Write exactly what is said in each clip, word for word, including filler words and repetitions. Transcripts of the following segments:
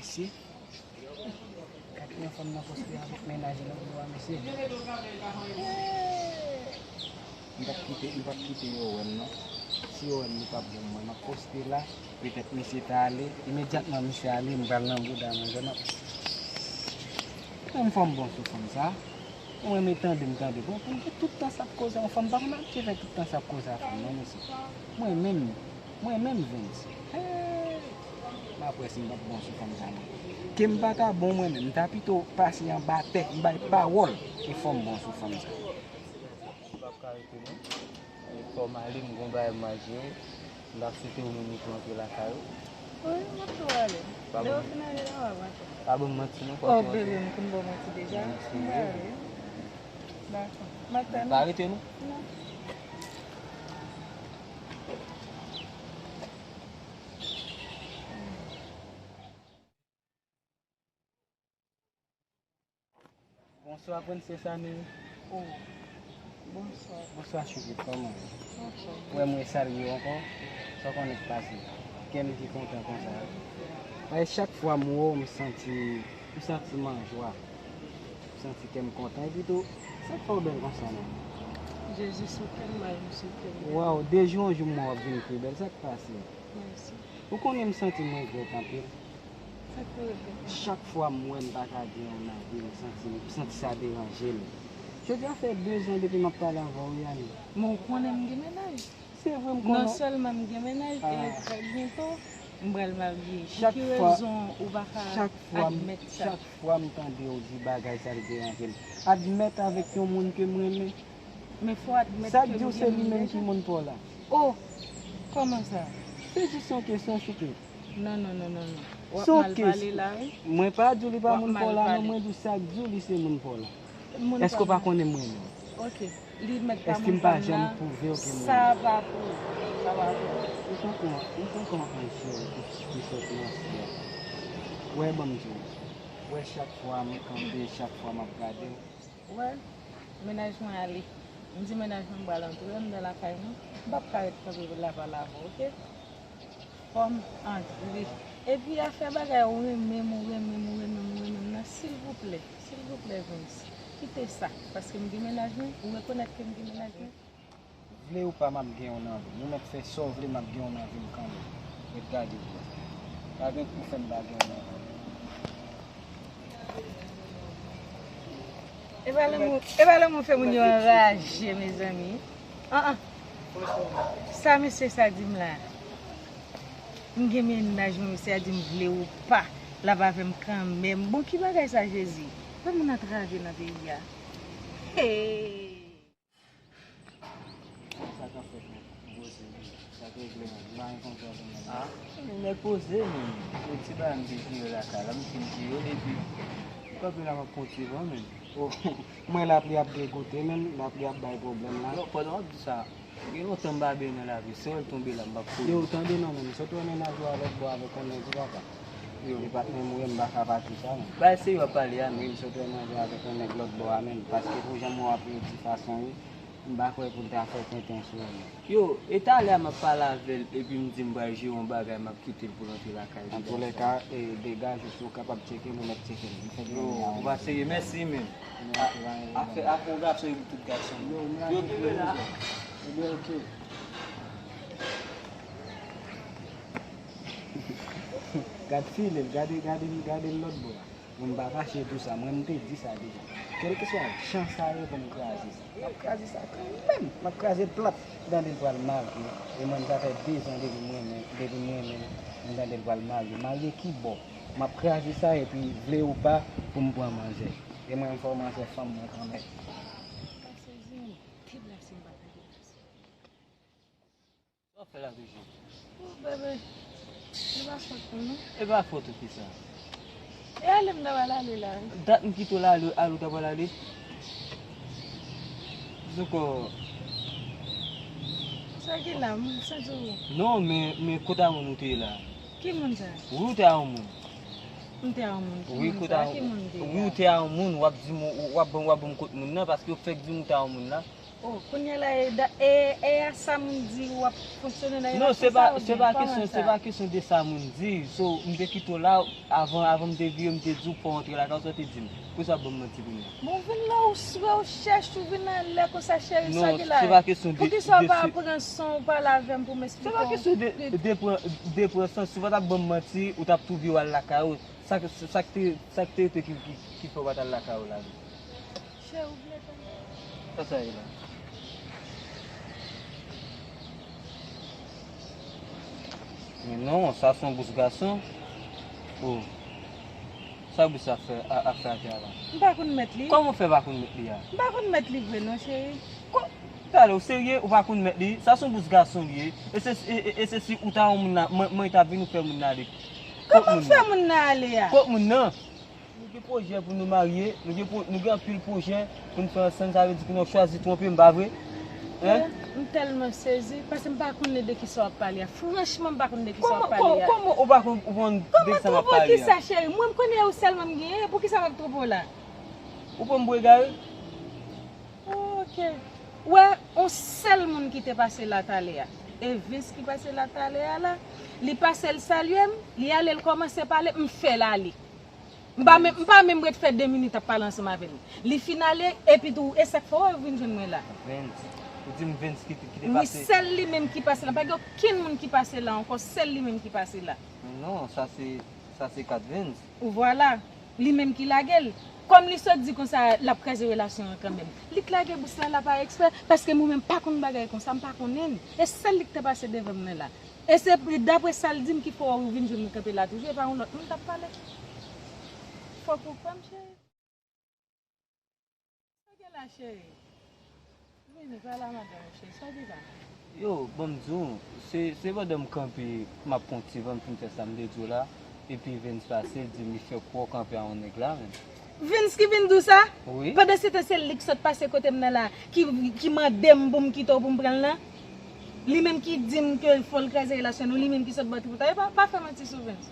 Mesye, gad yon fanm nan poste avèk mennaj li lòt bò a, mesye. M p ap kite, m p ap kite yo wè m non. Si yo wè m, li p ap bon mwen. M ap poste la, petèt misye ta ale. Imedyatman misye ale, m pral nan bouda mwen, gade. Yon fanm bon sou fanm sa. Mwen, men tande, m tande. Bon, pou m gen tout tan sa ap koze yon fanm, pa konn ak ki fè tout tan sa ap koze a fanm non, mesye. Mwen menm, mwen menm, Vens. Hey! M ap wè si m p ap bon sou fanm sa non. Ke m pa ta bon mwen menm, m ta pito pase anba tè, m bay pawòl, ke fò m bon sou fanm sa. M p ap ka rete non. E fò m ale, m gon bagay m al jere. M t ap swete ou menm ou tou antre lakay ou. Wi, m ap tou ale. Pa lè ou fin ale la, w ap rantre. Pa ban m manti non, fò ou tou antre. Oh, bebe, m konn ba w manti deja. M pa ale. Dakò. M ap tann ou. Pa rete non. Non. Bonswa, Prensès Annie. Oh, bonswa. Bonswa, Choukit, kòman w ye? Bonswa. Wè, mwen salye w ankò. Sa w konnen k pase. Kè m ki kontan konsa. Paske chak fwa m wè w, m santi, m santi m an jwa. M santi kè m kontan. Epi tou, sa k fè w bèl konsa menm? Jezi sou kè m, bay m sou kè m. Waw, de jou an jou m wè w ap vin pi bèl. Sa k pase? Mèsi. Ou konnen m santi m regrèt anpil. Sa k pou regle? Chak fwa m wè m pa ka gen yon nan vi m, m santi, m santi sa deranje m. Jodi a fè de zan depi m ap pale avè w, Yane. Men w konnen m gen mennaj. Se vre m konnen. Non sèlman m gen mennaj, e trè byento, m pral marye. Pou ki rezon ou pa ka admèt sa? Chak fwa m tande w di bagay sa, li deranje m. Admèt avèk yon moun ke m renmen. Men fò w admèt ke m gen mennaj. Sa k di w se li menm ki moun pa w la? Oh! Kòman sa? Se jis yon kesyon, Choukit. Non, non, non, non, non. W ap mal pale la, wi. Mwen pa di w li pa moun pa w la, non, mwen di w sa k di w li se moun pa w la. Èske w pa konnen m renmen w? Ok. Li mèt pa moun pa m la. Èske m pa janm pwouve w ke m renmen w? Sa pa pou, sa pa pou. Ou tankou, ou tankou yon anjèl ki, ki sot nan syèl. Wè, ban m di w. Wè, chak fwa m kanpe, chak fwa m ap gade w. Wè, mennaj mwen ale. M di mennaj mwen m pral antre anndan lakay mwen. M p ap ka ret kanpe la pale avè w, ok? Fò m antre. Epi afè bagay ou renmen m, ou renmen m, ou renmen m, ou renmen m nan, silvouplè, silvouplè, Vens, kite sa. Paske m gen mennaj mwen, ou rekonèt ke m gen mennaj mwen. Vle ou pa, m ap gen w nan vi m. Ou mèt fè sa w vle, m ap gen w nan vi m kanmenm. Ret gade w bò. Pa gen pou fè m pa gen w nan vi m. E pa lanmou, e pa lanmou fè moun yo anraje, mezanmi. An, an. Sa mesye sa di m la? M gen mennaj mwen, mesye a di m vle ou pa, l ap avè m kanmenm. Bon, ki bagay sa, Jezi? Fè moun antrave nan peyi a. Hey! Sa k ap fèt menm? Poze wi. Sa k regle menm? M pa gen kontra pou mwen. Ah, men nèg poze menm. Yo ti bagay m te jere lakay la, m fin jere l epi m kanpe la m ap konte van menm. Oh, m wè lapli ap degoute menm, lapli ap bay pwoblèm la. Yo, pandan w ap di sa, gen lontan m pa benyen nan lavi, se wè l tonbe la m p ap kouri. Yo, tande non menm, sot wè mennaj ou a lòt bò avèk yon nèg wi papa. Yo. Li pa t menm ou menm m pa ka pati sa menm. Bay se yo ap pale a menm. Wi, m sot wè mennaj ou avèk yon nèg lòt bò a menm, paske pou jan m wè w ap redi fason wi. M pa kwè pou l ta fè tenten sou ou non. Yo, e talè a m ap pale avè l epi m di m pral jere yon bagay, m ap kite l pou l antre lakay li. Antoulèka, e, degaje w, si w kapab tcheke m, ou mèt tcheke m. M fèk renmen a yon moun. Yo, ou pa serye, mèsi menm. Afè, afè yon gason e pou tout gason. Yo, m la. Yo, kenbe la. Ebyen, ok. Gad file l, gade, gade, gade l lòt bò a. Mwen m pa fache pou sa, mwen m te di sa deja. Kèlkeswa jan sa ye pou m kraze sa. M ap kraze sa kanmenm. M ap kraze l plat. M tande l pral marye. E mwen sa fè de zan depi m renmen, depi m renmen l. M tande l pral marye. Marye ki bò? M ap kraze sa epi vle ou pa pou m pran manzè. E mwen m fè w manzè fanm mwen kanmenm. Sa w fè la toujou? Oh, bebe, e pa fòt ou non. E pa fòt ou kisa? E ale m ta pral ale la wi. Dat m kite w la ale, ale w ta pral ale? Zokò. Sa gen la, m santi w. Non, men, men kote a moun ou te ye la? Ki moun sa? Wi, ou te a yon moun. M te a yon moun. Ki moun sa? Ki moun te ye a? Wi, ou te a yon moun, w ap di m, w ap ban, w ap ban m kot moun nan, paske w fèk di m ou te a yon moun la. Oh, kounye a la, e, da- e, e a sa moun di w ap fonksyone nan relasyon sa oubyen kòman sa? Non, se pa, se pa kesyon, se pa kesyon de sa moun di. So, m te kite w la, avan, avan m te vire, m te di w pa w antre lakay ou, sa w te di m. Poukisa w ap ban m manti kounye a? Bon, vin la, ou s- wè, ou chèche, ou vin anlè konsa, cheri, sa ki la? Non, se pa kesyon de, de, de, se pa kesyon de, de pran son, ou pale avè m pou m eksplike w. Se pa kesyon de, de pran, de pran son. Si w pa t ap ban m manti, ou t ap tou vire w al lakay ou. Sa k, sa k te, sa k te rete ki, ki, ki fè w pa t al lakay ou la menm? Cheri, ou vle tande? Sa sa ye la? Men non, sa se yon bous gason. Oh. Sa bous sa fè a, ap fè atè a la? M pa konn mèt li. Kòman w fè pa konn mèt li a? M pa konn mèt li vre non, cheri. Talè, ou serye? Ou pa konn mèt li? Sa se yon bous gason li ye. E se, e, e, e se si ou ta yon moun la, mwen, mwen ta vin ou fè moun nan ale. Kòman m fè moun nan ale a? Kot moun nan? Nou gen pwojè pou nou marye, nou gen pwo- nou gen anpil pwojè pou n fè ansanm, sa vle di pou nou chwazi twonpe m, pa vre? Hein? M tèlman sezi, paske m pa konnen de kisa w ap pale a. Franchman, m pa konnen de kisa w ap pale a. Kòman, kòman ou pa konn, ou konn de kisa m ap pale a? Kòman twonpe kisa, cheri? Mwen, m konnen e ou sèlman m genyen, poukisa m ap twonpe w la? Ou pran m pou egare? Ok. Ou wè, on sèl moun ki te pase la talè a. E Vince ki pase la talè a la. Li pase, l salye m, li ale, l kòmanse pale, m fè l ale. M pa menm, m pa menm ret fè de minit ap pale ansanm avè l. Li fin ale, epi tou, e sa k fè w vin jwenn mwen la. Vince. Ou di m Vince ki, ki te pase? Wi, sèl li menm ki pase la. Pa gen okenn moun ki pase la ankò, sèl li menm ki pase la. Non, sa se, sa se kat Vince. Vwala. Li menm ki lage l. Kòm li sot di konsa l ap kraze relasyon an kanmenm. Li k lage bous la la pa eksprè, paske mwen menm pa konn bagay konsa, m pa konnen l. E sèl li k te pase devan m nan la. E se dapre sa l di m ki fè w vin jwenn mwen kanpe la toujou, e pa yon lòt moun t ap pale. Fòk ou kwè m, cheri. Sa gen la, cheri? Vini, pale a madanm ou, cheri, sa w di la? Yo, ban m di w, se, se pandan m kanpe, m ap pran ti van, m fin fè sa m te di w la, epi Vince pase, l di m li fè kwè w kanpe a yon nèg la menm. Vince ki vin di w sa? Wi. Pandan se tan, se li k sot pase kote m nan la, ki, ki mande m pou m kite w pou m pran l nan? Li menm ki di m ke fò l kraze relasyon nou, li menm ki sot bay tripotay. Pa, pa fè manti sou Vince.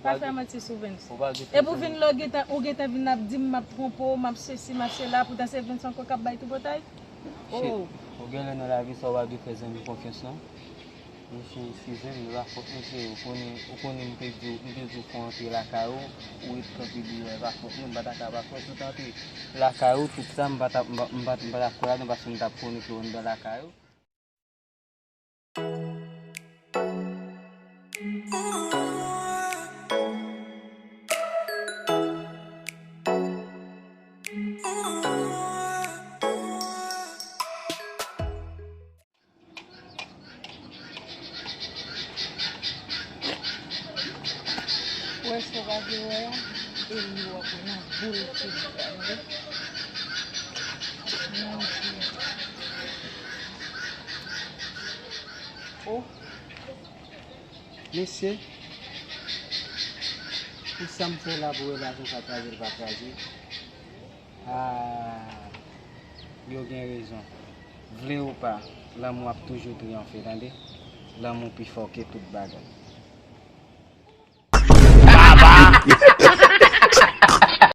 Pa fè manti sou Vince. Epi w vin la, w gentan, ou gentan vin ap di m m ap twonpe w, m ap sesi, m ap sela, poutan se Vince ankò k ap bay tripotay. Oh. Ou genlè nan lavi sa w pa dwe fè zanmi konfyans non. Mesye, eskize m, e pa fòt mwen, cheri. Ou konnen, ou konnen m te di w, m te di w fò w antre lakay ou, ou ret kanpe deyò, e pa fòt mwen, m pa ta ka pa kwè si w t antre lakay ou, tout sa, m pa t ap, m pa, m pa, m pa t ap kwè ladan paske m t ap konnen ke w anndan lakay ou. Ou wè sa w pa vle wè a, e li w ap wè nan boul figi a, tande? Mon Dieu. Oh. Mesye, pou sa m fè la pou relasyon sa kraze, l pa kraze. Ah, yo gen rezon. Vle ou pa, lanmou ap toujou triyonfe, tande? Lanmou pi fò ke tout bagay.